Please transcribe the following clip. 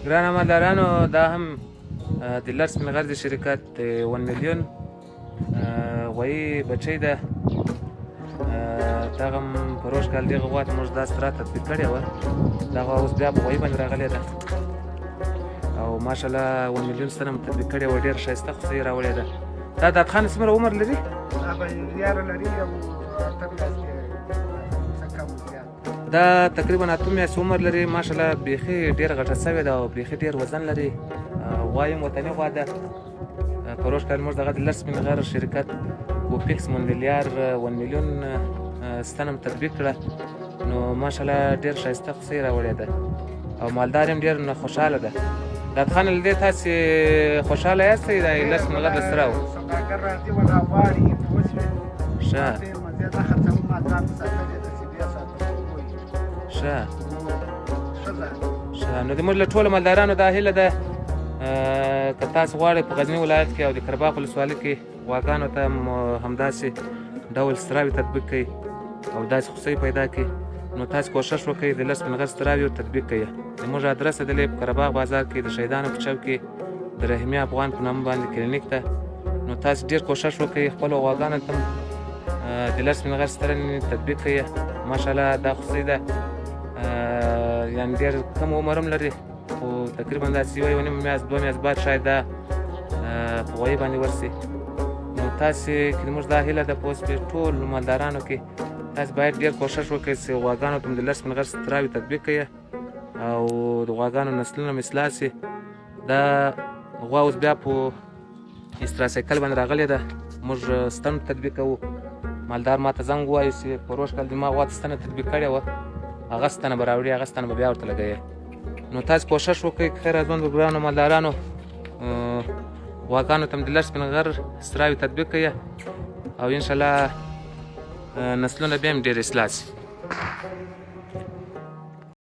ګرانه مالدارانو، دا هم د لر سپین غر د شرکت د 1 میلیون غویي بچی ده. دغه هم پروژ کال دغه غوا ته موږ دا سترا تطبیق کړې وه. دا غوا اوس بیا په غویي باندې راغلې ده او ماشاءالله 1 میلیون ستنه مو تطبیق کړې وه. ډېره ښایسته خوسۍ یې راوړې ده. دا داد خان څومره عمر لري؟ دا به یاره لري او 8 میاشتې، څه کم زیات. دا تقریبا 8 میاشتې عمر لري. ماشاءالله بیخي ډېره غټه سوې ده او بیخي ډېر وزن لري. غوا یې هم وطني غوا ده. پروژ کال موږ دغه د لر سپین غر شرکت کوپیکس مونډلیار 1 میلیون ستنم تطبیق کړه، نو ماشاءالله ډېر ښایسته خوسۍ راوړې ده او مالدار هم ډېر نه خوشحاله ده. داد خان، له دې تاسې خوشحاله یاستئ د لر سپین غر د ستراو؟ سوداګر راځي، ولا غواړي، پوه شوې؟ ډېر مزه ده، خرڅوم. ما ځان ساتلې ده چې بیا ساتم. ښه. ښه، نو د موږ له ټولو مالدارانو دا هیله ده، که تاسو غواړئ په غزني ولایت کې او د قرباغ ولسوالۍ کې غواګانو ته همداسې ډول ستراوې تطبیق کړئ او داسې خوسۍ پیدا کړئ، نو تاسو کوښښ وکړئ د لر سپین غر ستراوې تطبیق کړئ. د موږ ادرس دی په قرباغ بازار کې د شهیدانو په چوک کې د رحیمي افغان په نامه باندې کلینیک ده. نو تاسو ډېر کوښښ وکړئ، خپلو غواګانو ته د لر سپین غر سترنې تطبیق کړئ. ماشاءالله دا خوسۍ ده، یعنې ډېر کم عمر هم لري، خو تقریبا داسې یوه، یوه نیمه میاشت، 2 میاشت بعد شاید دا په غویي باندې ورسي. نو تاسې کې موږ دا هیله ده، په اوس کې ټول مالدارانو کې، تاسې باید ډېر کوښښ وکړئ چې غواګانو ته د لر سپین غر ستراوې تطبیق کړئ او د غواګانو نسلونه هم اصلاح سي. دا غوا اوس بیا په استراسایکل باندې راغلې ده. موږ ستن تطبیق کوو. مالدار ماته زنګ ووایي چې پروژ کال د ما غوا ته ستنه تطبیق کړې وه، هغه ستنه به راوړي، هغه ستنه به بیا ورته لګوي. نو تاسو کوښښ وکړئ، خیر ژوند، ګرانو مالدارانو، غواګانو ته د لر سپین غر ستراوې تطبیق کړئ او انشاءالله نسلونه بیا هم ډېر اصلاح سي.